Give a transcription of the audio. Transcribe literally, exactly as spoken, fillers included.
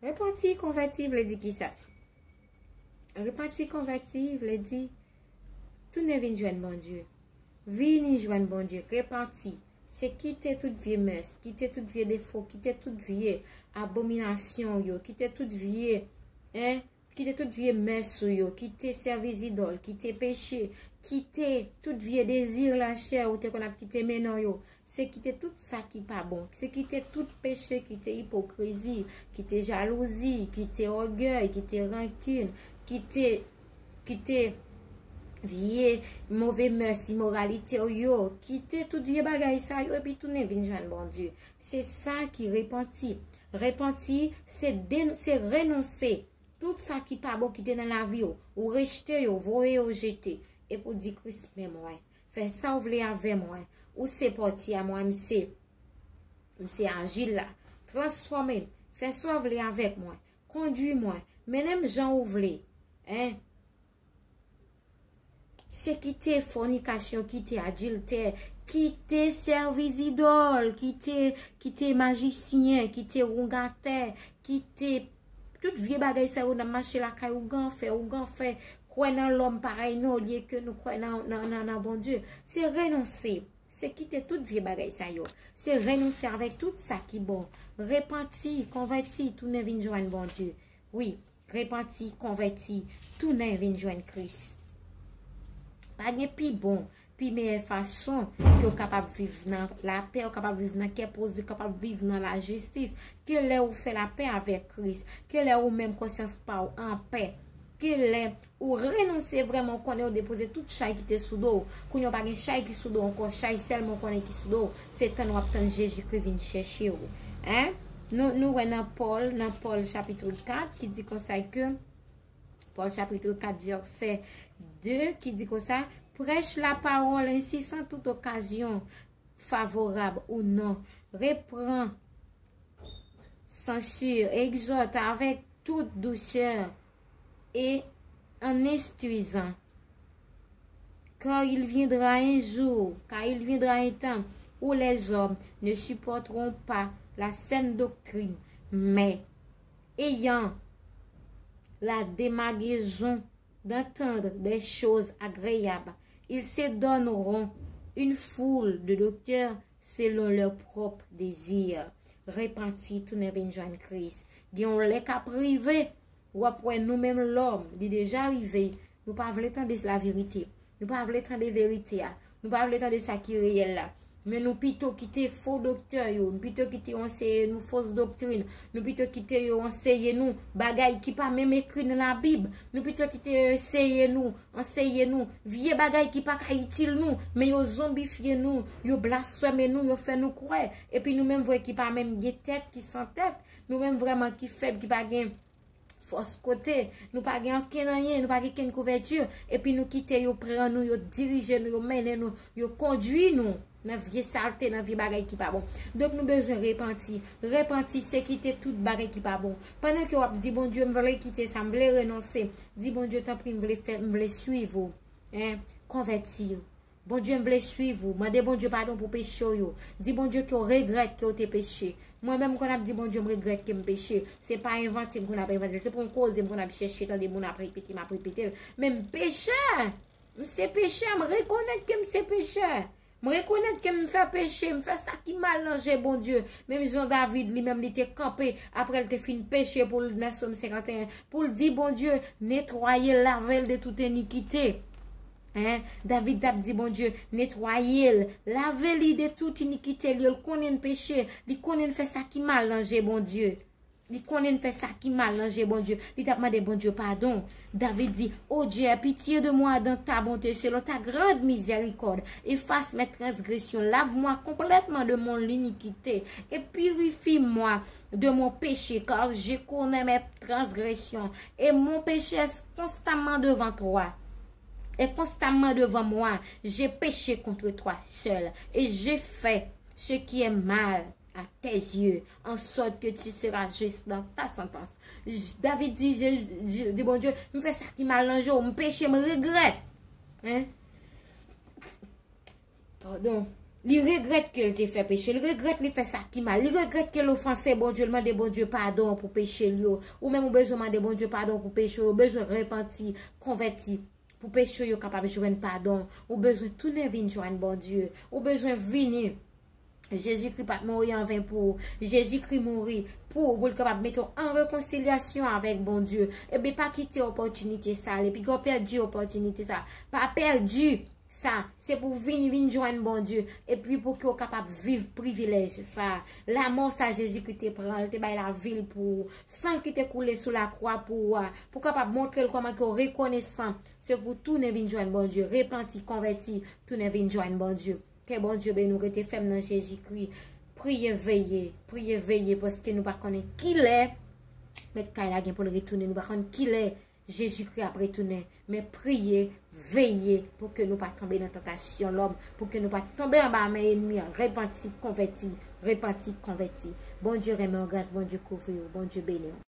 Repanti, konvèti vle di kisa? Repanti, konvèti vle di tounen vin jwenn Bondye. Vini jwenn Bondye, repanti. Se kite tout vye mès, kite tout vye defo, kite tout vye abominasyon w yo, kite tout vye, en, kite tout vye mès ou yo, kite sèvi zidòl, kite peche, kite tout vye dezi lachè ou te konn ap kite mennen w yo. Se kite tout sa ki pa bon. Se kite tout peche, kite ipokrizi, kite jalouzi, kite ògèy, kite rankin, kite, kite vye move mès, imoralite w yo. Kite tout vye bagay sa yo epi tounen vin jwenn Bondye. Se sa ki repanti. Repanti, se den-, se renonse tout sa ki pa bon ki te nan lavi w. Ou rejte yo, voye yo jete. Epi w di, Kris, men mwen. Fè sa w vle avè mwen. Ou se pòti a mwen, m se, m se ajil la. Transfòme m. Fè sa w vle avèk mwen. Kondui mwen. Mennen m jan ou vle. En. Se kite fònikasyon, kite adiltè, kite sèvi zidòl, kite, kite majisyen, kite wougatè, kite tout vye bagay sa yo nan mache lakay ougan fè, ougan fè, kwè nan lòm parèy nou olye ke nou kwè nan, nan, nan, nan Bondye. Se renonse. Se kite tout vye bagay sa yo. Se renonse avèk tout sa ki bon. Repanti, konvèti, tounen vin jwenn Bondye. Wi, repanti, konvèti, tounen vin jwenn Kris. Pa gen pi bon, pi meyè fason ke w kapab viv nan lapè, w kapab viv nan kè poze, w kapab viv nan lajistis, ke lè ou fè lapè avèk Kris, ke lè ou menm konsyans pa w anpè, ke lè ou renonse vrèman, ou konnen ou depoze tout chay ki te sou do w. Kounye a w pa gen chay ki sou do w ankò, chay sèlman ou konnen ki sou do w. Se tann w ap tann Jezikri vin chèche w. En? Nou, nou wè nan Pòl, nan Pòl chapit kat, ki di konsa ke, Pòl chapit kat vèsè de, ki di konsa, prêche la parole ainsi sans toute occasion favorable ou non, reprend, censure, exhorte avec toute douceur et en instruisant. Car il viendra un jour, car il viendra un temps où les hommes ne supporteront pas la saine doctrine, mais ayant la démagogie d'entendre des choses agréables, ils se donneront une foule de docteurs selon leur propre désir. Repanti, tounen vin jwenn Kris. Gen yon lè k ap rive, w ap wè nou menm lòm, li deja rive, nou pa vle tande laverite. Nou pa vle tande verite a. Nou pa vle tande sa ki reyèl la. Men nou pito kite fo doktè yo, nou pito kite yo anseye nou fos doktrin, nou pito kite yo anseye nou bagay ki pa menm ekri nan Labib, nou pito kite yo anseye nou, anseye nou vye bagay ki pa ka itil nou, men yo zonbifye nou, yo blasfeme nou, yo fè nou kwè. Epi nou menm vre ki pa menm gen tèt, ki san tèt, nou menm vrèman ki fèb, ki pa gen fòs kote, nou pa gen ankenn anyen, nou pa gen kenn kouvèti, epi nou kite yo pran nou, yo dirije nou, yo mennen nou, yo kondui nou nan vye salte, nan vye bagay ki pa bon. Donk nou bezwen repanti. Repanti, se kite tout bagay ki pa bon. Pandan ke w ap di, Bondye, m vle kite sa, m vle renonse, di, Bondye, tanpri, m vle fè, m vle swiv ou. En, konvèti yo. Bondye, m vle swiv ou. Mande Bondye padon pou peche w yo. Di Bondye ke w regrèt ke w te peche. Mwen menm, m konn ap di Bondye, m regrèt ke m peche. Se pa envante m konn ap envante l. Se pa yon koze m konn ap chèche tande moun ap repete, m ap repete l. Men m pechè. M se pechè, m rekonèt ke m se pechè. M rekonèt ke m fè peche, m fè sa ki mal nan je Bondye. Menm jan David, li menm, li te kanpe apre l te fin peche pou l nan Sòm senkanteyen, pou l di Bondye, netwaye l, lave l de tout enikite. En? David t ap di Bondye, netwaye l, lave li de tout inikite li yo. L konnen l peche, li konnen l fè sa ki mal nan je Bondye. Li konnen l fè sa ki mal nan je Bondye. Li t ap mande Bondye padon. David di, Ô Dieu, aie pitié de moi dans ta bonté, selon ta grande miséricorde. Efface mes transgressions. Lave-moi complètement de mon iniquité et purifie-moi de mon péché, car je connais mes transgressions et mon péché est constamment devant toi. Est constamment devant moi. J'ai péché contre toi seul et j'ai fait ce qui est mal à tes yeux, en sorte que tu seras juste dans ta sentence. J-, David di, Je-, Je-, di Bondye, m fè sa ki mal nan je w, m peche, m regrèt. En? Padon. Li regrèt ke l te fè peche. Li regrèt li fè sa ki mal. Li regrèt ke l ofanse Bondye. L mande Bondye padon pou peche l yo. Ou menm ou bezwen mande Bondye padon pou peche w. Ou bezwen repanti, konvèti. Pou peche w yo kapab jwenn padon. Ou bezwen tounen vin jwenn Bondye. Ou bezwen vini. Jezikri pa t mouri anven pou ou. Jezikri mouri pou ou, pou l kapab mete w an rekonsilyasyon avèk Bondye. Ebyen, pa kite opòtinite sa ale. Piga w pèdi opòtinite sa. Pa pèdi sa. Se pou w vini, vin jwenn Bondye. Epi pou ke w kapab viv privilèj sa. Lanmò sa Jezikri te pran, l te bay lavi l pou ou. San l ki te koule sou lakwa pou ou a. Pou w kapab montre l kòman ke w rekonesan. Se pou w tounen vin jwenn Bondye. Repanti, konvèti, tounen vin jwenn Bondye. Ke Bondye beni w, rete fèm nan Jezikri. Priye, veye, priye, veye, paske nou pa konnen kilè mèt kay la gen pou l retounen, nou pa konn kilè Jezikri ap retounen. Men priye, veye, pou ke nou pa tonbe nan tantasyon lòm, pou ke nou pa tonbe anba men enmi an. Repanti, konvèti, repanti, konvèti. Bondye renmen w, gras Bondye kouvri w, Bondye beni w.